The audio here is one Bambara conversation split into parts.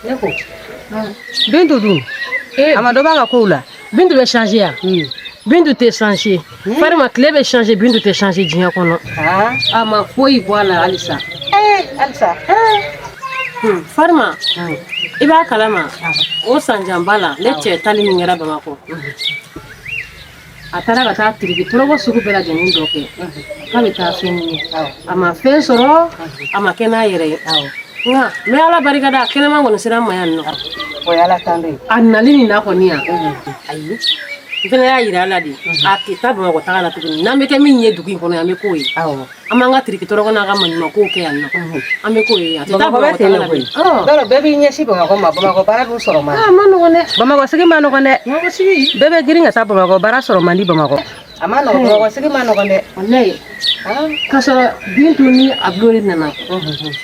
Ne ko Bintu dun a ma dɔ b'a ka kow la. Bintu bɛ changer yan. Bintu tɛ changer. Farima, tile bɛ changer, Bintu tɛ changer diɲɛ kɔnɔ. A ma foyi bɔ a la halisa. Halisa. Farima, i b'a kalama, o sanjanba la, ne cɛ tali min kɛra Bamakɔ, a taara ka taa tiriki tɔrɔkɔ sugu bɛɛ lajɛlen dɔ kɛ k'a bɛ taa fɛn ɲini. A ma fɛn sɔrɔ, a ma kɛ n'a yɛrɛ ye, nka n bɛ Ala barika da, a kɛnɛma kɔni sera n ma yan nɔ. O ye Ala tando ye. A nali nin na kɔni yan, ayi, n fana y'a yira a la de, a tɛ taa Bamakɔ taga la tuguni. N'an bɛ kɛ min ye dugu in kɔnɔ yan, an bɛ k'o ye. An b'an ka tiriki tɔrɔkɔ n'an ka maɲumankow kɛ yan nɔ, an bɛ k'o ye yan. A tɛ taa Bamakɔ bɛ Bamakɔ ten taga de la koyi. bilen. Yɔrɔ bɛɛ b'i ɲɛsin Bamakɔ ma, Bamakɔ baara dun sɔrɔ man di. A ma nɔgɔn dɛ. Bamakɔ sigi ma nɔgɔn dɛ. Bamakɔ sigi. Bɛɛ bɛ girin ka taa Bamakɔ, baara sɔrɔ man di Bamakɔ. A ma nɔgɔn, Bamakɔ sigi ma nɔgɔn dɛ. Walayi, k'a sɔrɔ Bintu ni Abulo de nana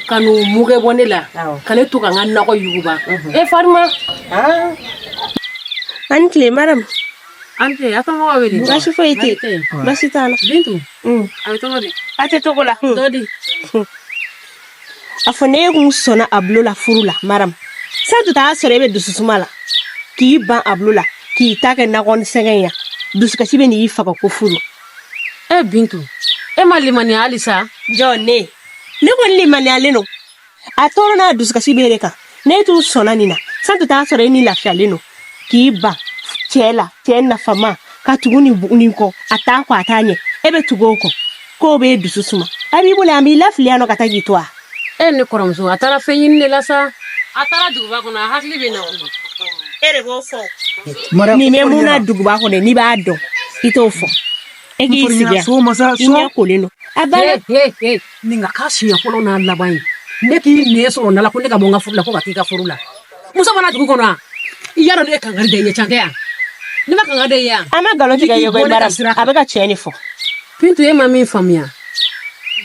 ka n'u mugɛ bɔ ne la, ka ne to ka n ka nakɔ yuguba. E Farima. Ani tile, madame. An tɛ a tɔgɔ wele. Baasi foyi tɛ yen, baasi t'an na. Bintu, a bɛ tɔgɔ di? A tɛ togo la. Dɔ di. A fɔ ne kun sɔnna Abulo la furu la, madame. Santu t'a sɔrɔ e bɛ dususuma la k'i ban Abulo la k'i ta kɛ nakɔ ni sɛgɛn yan, dusukasi bɛ n'i faga ko furu. E Bintu, e ma limaniya halisa? Jɔn ne? Ne kɔni limaniyalen don. A tɔɔrɔ n'a dusukasi b'e de kan. Ne t'u sɔnna nin na, santu t'a sɔrɔ e ni lafiyalen don k'i ban cɛ la, cɛ nafama ka tugu nin nin kɔ, a t'a kɔ, a t'a ɲɛ, e bɛ tugu o kɔ k'o b'e dusu suma. A b'i bolo, an b'i lafili yan nɔ ka taa k'i to a. E ne kɔrɔmuso, a taara fɛn ɲini de la sa. A taara duguba kɔnɔ, a hakili bɛ na. E de b'o fɔ. Nin bɛ mun na duguba kɔnɔ, n'i b'a dɔn i t'o fɔ. E k'i sigi yan, i ɲɛ kolen don, a banna. Nin ka k'a siɲɛ fɔlɔ n'a laban ye ne k'i nɛn sɔrɔ na la ko ne ka bɔ n ka furu la ko ka t'i ka furu la. Muso bɔra dugu kɔnɔ wa? I y'a dɔn ne ye kankari da i ye, can tɛ yan? Ne ma kankari da i ye yan. A ma nkalon tigɛ ye koyi, madame, a bɛ ka tiɲɛ de fɔ. Bintu, e ma min faamuya,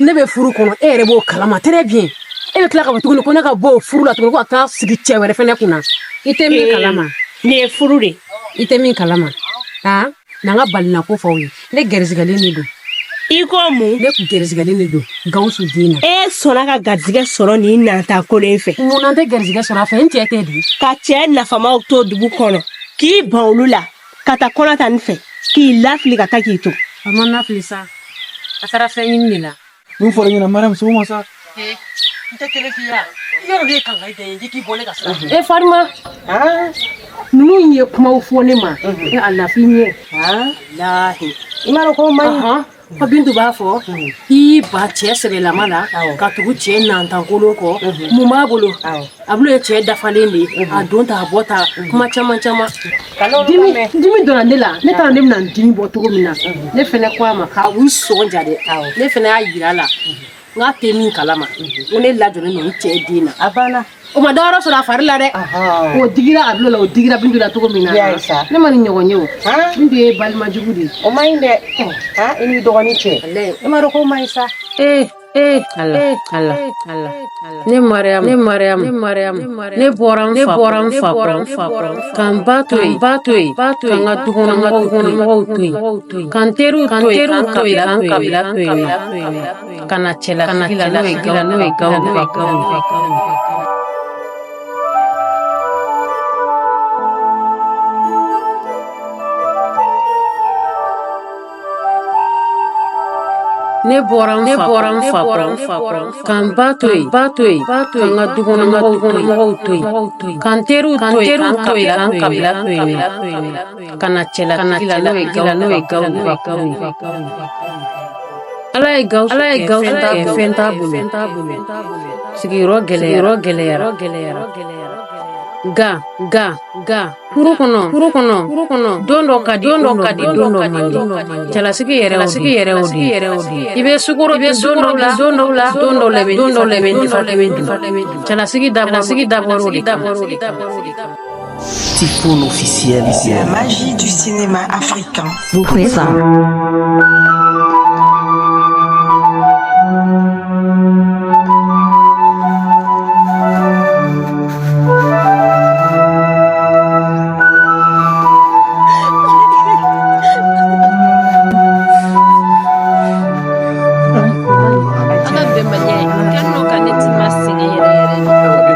ne bɛ furu kɔnɔ, e yɛrɛ b'o kalama très bien. E bɛ tila ka fɔ tuguni ko ne ka bɔ o furu la tuguni ko ka taa sigi cɛ wɛrɛ fɛnɛ kunna. I tɛ min kalama. Nin ye furu de. I tɛ min kalama, aa, na n ka balinako fɔ aw ye. Ne gɛrisigɛlen de don. I ko mun? Ne kun gɛrisigɛlen de don Gawusu den na. E sɔnna ka garijɛgɛ sɔrɔ nin nata kolon fɛ. Mun na n tɛ garijɛgɛ sɔrɔ a fɛ? N cɛ tɛ di. Ka cɛ nafamaw to dugu kɔnɔ k'i ban olu la ka taa kɔnɔ ta nin fɛ k'i lafili ka taa k'i to. A ma lafili sa, a taara fɛn ɲini de la. Mun fɔra ɲɛna, Mariam sɔgɔma sa? N tɛ kelen f'i ye, i yɔrɔ de ye kankari da ye k'i bɔ ne ka sira. E Farima, ninnu ye kumaw fɔ ne ma, e a lafi ɲɛ lahi. I m'a dɔn ko man ɲi. Ko Bintu b'a fɔ i y'i ban cɛ sɛbɛlama la ka tugu cɛ nantankolon kɔ. Mun b'a bolo? A bolo ye cɛ dafalen de ye, a don ta, a bɔ ta, kuma caman caman. Dimi dimi donna ne la, ne taara ne bɛna n dimi bɔ cogo min na, ne fɛnɛ ko a ma k'a u sɔn ja dɛ. Ne fɛnɛ y'a yira a la n k'a tɛ min kalama, ko ne lajɔlen don n cɛ den na. A banna. O ma dayɔrɔ sɔrɔ a fari la dɛ. O digira a bolo la, o digira Bintu la cogo min na, ne ma nin ɲɔgɔn ye. O Bintu ye balima jugu de ye. O man ɲi dɛ, i n'i dɔgɔnin cɛ, i m'a dɔn k'o man ɲi sa. Ee ee, Ala Ala Ala, ne Mariam, ne Mariam, ne Mariam, ne bɔra n fa, bɔra n fa kɔrɔ, ka n ba to yen, ba to yen, ba to yen, ka n ka dukɔnɔmɔgɔw to yen, ka n teriw to yen, ka n kabila to yen, kabila to yen, ka na cɛlasigi la, n'o ye Gawo, n'o ye Gawo, n'o ye Gawo. Ne bɔra n fa, bɔra n fa kɔrɔ, ka n ba to yen, ba to yen, ba to yen, ka n ka dukɔnɔmɔgɔw to yen, ka n teriw to yen, ka n kabila to yen, kabila to yen, ka na cɛlasigi la, n'o ye Gawo, n'o ye Gawo, n'o ye Gawo. Ala ye Gawusu, Ala ye Gawusu kɛ fɛn t'a bolo, sigiyɔrɔ gɛlɛyara, gɛlɛyara, gɛlɛyara. Ga ga ga, furu kɔnɔ, furu kɔnɔ, furu kɔnɔ, don dɔ ka di, don dɔ ka di, don dɔ man di. Cɛlasigi yɛrɛ, cɛlasigi yɛrɛ o de yɛrɛ o de. I bɛ sukaro, i bɛ don dɔw la, don dɔw la, don dɔw la, don dɔw la, i bɛ dun. Cɛlasigi dabɔ, cɛlasigi dabɔra o de kama. Tifoun officiel. La magie du cinéma africain vous présente. Ala bɛnbaliya ye kɛlen don ka ne tima sɛgɛn yɛrɛ yɛrɛ de.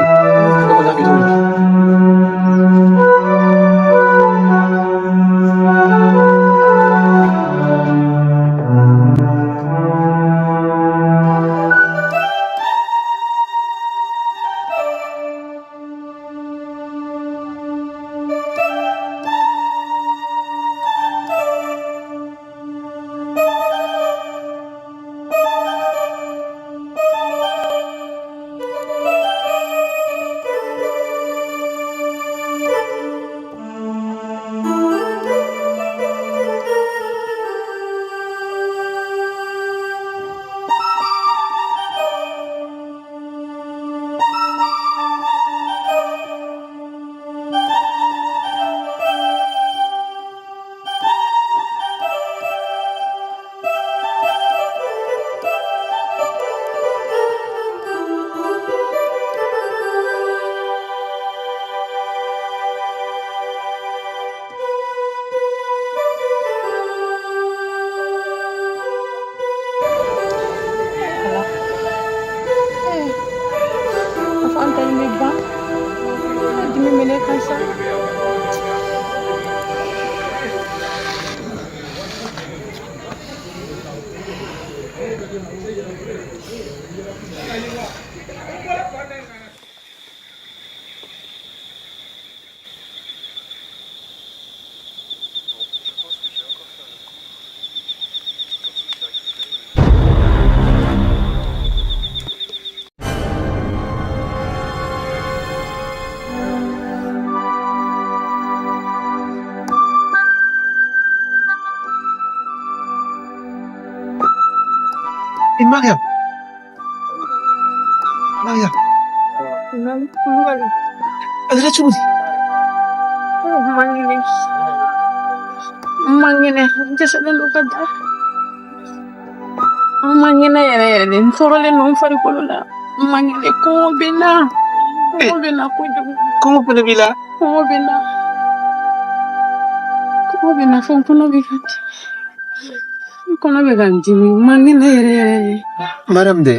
sa. E Mariam. Mariam. Kulubali. A kɛra cogo di? N man kɛnɛ. N man kɛnɛ. N dɛsɛlen don ka da. N man kɛnɛ yɛrɛ yɛrɛ de. N tɔɔrɔlen don n farikolo la. N man kɛnɛ. Kɔngɔ bɛ n na. Kɔngɔ bɛ n na kojugu. Kɔngɔ fana b'i la? Kɔngɔ bɛ n na. Kɔngɔ bɛ n na fo n kɔnɔ bɛ ka di. N kɔnɔ bɛ ka n dimi. N man kɛnɛ yɛrɛ yɛrɛ de. Mariam dɛ.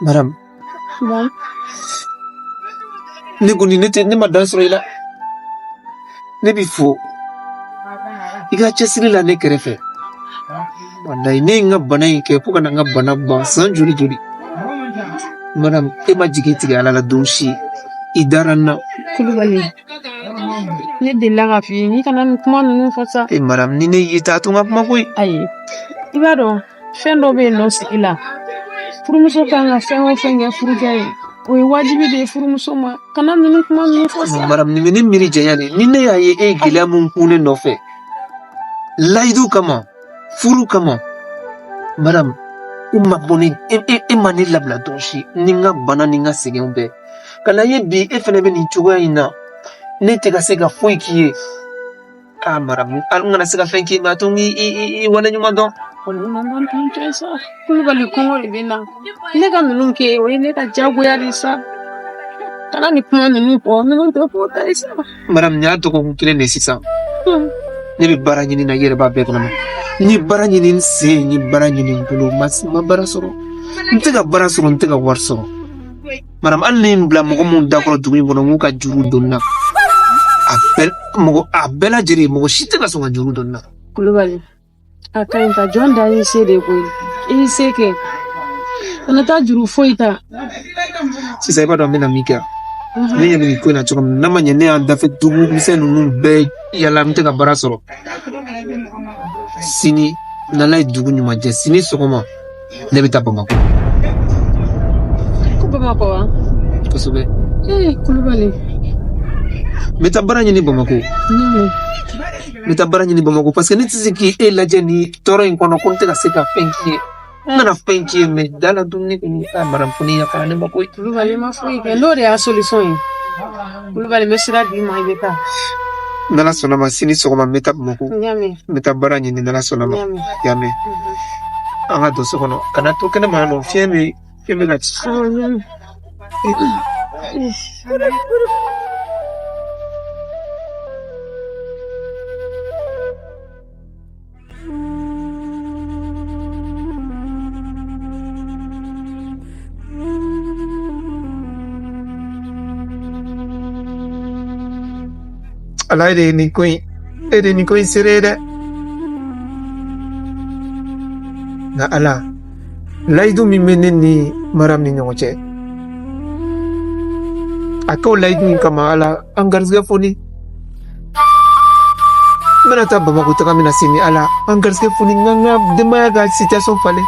Mariam. Bon. Ne kɔni ne tɛ ne ma dan sɔrɔ i la. Ne b'i fo. I ka cɛsiri la ne kɛrɛfɛ. Walayi ne ye n ka bana in kɛ fo ka na n ka bana ban san joli joli. Mariam e ma jigi tigɛ Ala la don si. I dara n na. Kulubali. Ne delila k'a f'i ye n'i kana nin kuma ninnu fɔ sa. E Mariam ni ne y'i ta a to n ka kuma koyi. Ayi. I b'a dɔn fɛn dɔ bɛ yen nɔ sigi la. Furumuso kan ka fɛn o fɛn kɛ furukɛ ye. O ye wajibi de ye furumuso ma. Kana ninnu kuma ninnu fɔ sa. Mariam nin bɛ ne miiri janya de. Ni ne y'a ye e ye gɛlɛya mun kun ne nɔfɛ. Layidu kama, furu kama. Mariam e ma bɔ ne e ma ne labila don si ni n ka bana ni n ka sɛgɛnw bɛɛ. Ka na ye bi e fɛnɛ bɛ nin cogoya in na. Ne tɛ ka se ka foyi k'i ye. Aa Mariam hali n kana se ka fɛn k'i ye mɛ a to n k'i waleɲuman dɔn. Waleɲuman dɔn t'an cɛ sa. Kulubali kɔngɔ de bɛ n na. Ne ka ninnu kɛ o ye ne ka diyagoya de sa. Kana nin kuma ninnu fɔ ninnu tɛ fɔ ta ye sa. Mariam nin y'a dɔgɔkun kelen de ye sisan. Ne bɛ baara ɲini na i yɛrɛ b'a bɛɛ kalama. N ye baara ɲini n sen, n ye baara ɲini n bolo, n ma baara sɔrɔ. N tɛ ka baara sɔrɔ, n tɛ ka wari sɔrɔ. Mariam hali ne ye n bila mɔgɔ mun da kɔrɔ dugu in kɔnɔ n k'u ka juru don n na. A bɛɛ mɔgɔ a bɛɛ lajɛlen mɔgɔ si tɛ ka sɔn ka juru don n na. Kulubali a ka ɲi ta jɔn da y'i se de koyi. I y'i se kɛ. Kana taa juru foyi ta. Sisan i b'a dɔn n bɛna min kɛ. Ne ɲɛ bɛ nin ko in na cogo min na n'a ma ɲɛ ne y'an dafɛ dugu misɛn ninnu bɛɛ yala n tɛ ka baara sɔrɔ. Sini n'Ala ye dugu ɲuman jɛ sini sɔgɔma ne bɛ taa Bamakɔ. Ko Bamakɔ wa? Kosɛbɛ. Ee Kulubali. N bɛ taa baara ɲini Bamakɔ. N bɛ taa baara ɲini Bamakɔ parce que ne tɛ se k'e lajɛ nin tɔɔrɔ in kɔnɔ ko n tɛ ka se ka fɛn k'i ye. N kana fɛn k'i ye mɛ da la dumuni kɔni a Mariam fo n'i yafara ne ma koyi. Kulubali ma foyi kɛ n'o de y'a solution ye. Kulubali n bɛ sira d'i ma i bɛ taa. N'Ala sɔnna ma sini sɔgɔma n bɛ taa Bamakɔ. N y'a mɛn. N bɛ taa baara ɲini n'Ala sɔnna ma. N y'a mɛn. I y'a mɛn. An ka don so kɔnɔ kana to kɛnɛma yan nɔ fiɲɛ bɛ ka ci. Awɔ n y'a mɛn. Ala e de ye nin ko in e de ye nin ko in seere ye dɛ. Nka Ala layidu min bɛ ne ni Mariam ni ɲɔgɔn cɛ a k'o layidu in kama Ala an garizigɛ foni. N bɛna taa Bamakɔ taga min na sini Ala an garizigɛ foni n ka n ka denbaya ka situation falen.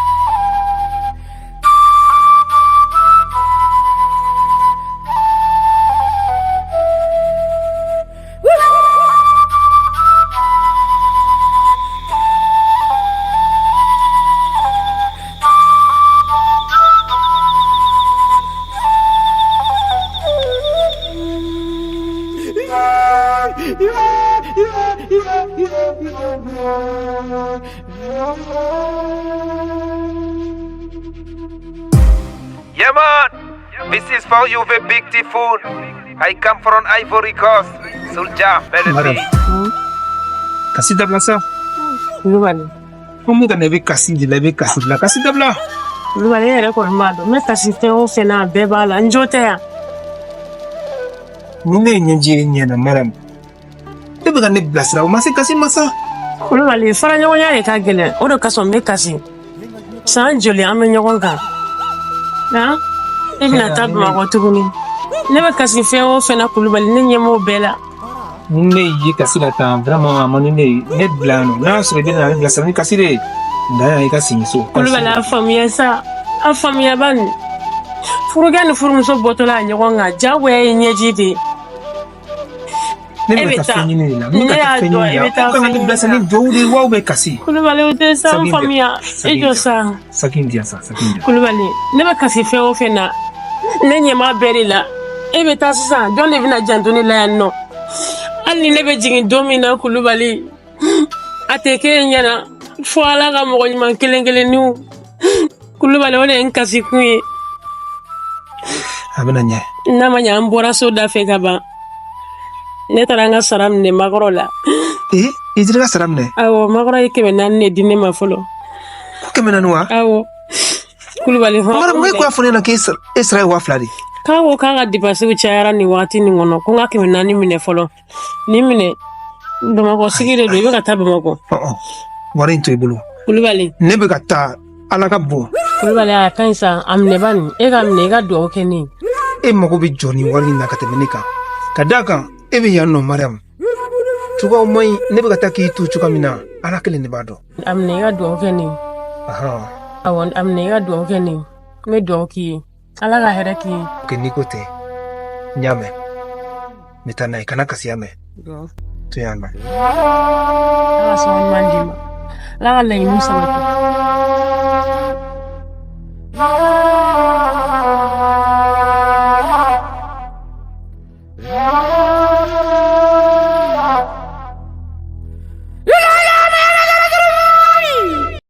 Yeah, man. This is for you, the big typhoon. I come from Ivory Coast. Soulja, Mariam. Melody. Kasi dabila sa. Kulubali. Ko mun ka na i bɛ kasi de la i bɛ kasi de la kasi dabila. Kulubali e yɛrɛ kɔni b'a dɔn n bɛ kasi fɛn o fɛn na a bɛɛ b'a la n jo tɛ yan. Ni ne ye ɲɛji ye ɲɛ na, Mariam, e bɛ ka ne bilasira, o ma se kasi ma sa. Kulubali, faraɲɔgɔnya de ka gɛlɛn, o de kosɔn n bɛ kasi. San joli an bɛ ɲɔgɔn kan? Han, e bɛna taa Bamakɔ tuguni. Ne bɛ kasi fɛn o fɛn na, Kulubali, ne ɲɛ b'o bɛɛ la. Ni ne y'i ye kasi la tan, vraiment, a man di ne ye. Ne bila yan nɔ, n'a y'a sɔrɔ i bɛ na ne bilasira ni kasi de ye, dan yan, i ka segin so. Kulubali, a faamuya sa, a faamuya bani. Furukɛ ni furumuso bɔtɔla ɲɔgɔn kan, jagoya ye ɲɛji de ye. Ne bɛ taa fɛn ɲini de la, n bɛ ka taa fɛn ɲini de la. E kan ka ne bilasira ni duwawu de ye wa bɛ kasi? Kulubali, o tɛ sa, n faamuya, i jɔ sa. Saki in di yan sa, saki in di yan. Kulubali, ne bɛ kasi fɛn o fɛn na, ne ɲɛ b'a bɛɛ de la. E bɛ taa sisan, jɔn de bɛna janto ne la yan nɔ? Hali ni ne bɛ jigin don min na, Kulubali, a tɛ k'e ɲɛna fo Ala ka mɔgɔ ɲuman kelen kelenninw. Kulubali, o de ye n kasi kun ye. A bɛna ɲɛ. N'a ma ɲɛ, an bɔra so da fɛ ka ban, ne taara n ka sara minɛ makɔrɔ la. Ee, i taara i ka sara minɛ? Awɔ, makɔrɔ ye 400 de di ne ma fɔlɔ. Ko 400 wa? Awɔ, Kulubali hɔn. Mariam, e ko y'a fɔ ne ɲɛna k'e sara ye 2000 de ye. K'a ko k'a ka depansiw cayara nin waati nin kɔnɔ, ko n ka 400 minɛ fɔlɔ. Nin minɛ, Bamakɔ sigi de don, i bɛ ka taa Bamakɔ. Wari in to i bolo. Kulubali. Ne bɛ ka taa, Ala ka bon. Kulubali, a ka ɲi sa, a minɛ bani, e ka minɛ, i ka dugawu kɛ ne ye. E mago bɛ jɔ nin wari in na ka tɛmɛ ne kan, ka d'a kan e bɛ yan nɔ, Mariam, cogoyaw man ɲi. Ne bɛ ka taa k'i to cogoya min na, Ala kelen de b'a dɔn. A minɛ, i ka dugawu kɛ ne ye. Awɔ, a minɛ, i ka dugawu kɛ ne ye. N bɛ dugawu k'i ye, Ala ka hɛrɛ k'i ye. Ok, n'i ko ten, n y'a mɛn, n bɛ taa n'a ye. Kana kasi, y'a mɛn? To yan nɔ. Ala ka sababu ɲuman d'i ma, Ala ka laɲiniw sabati.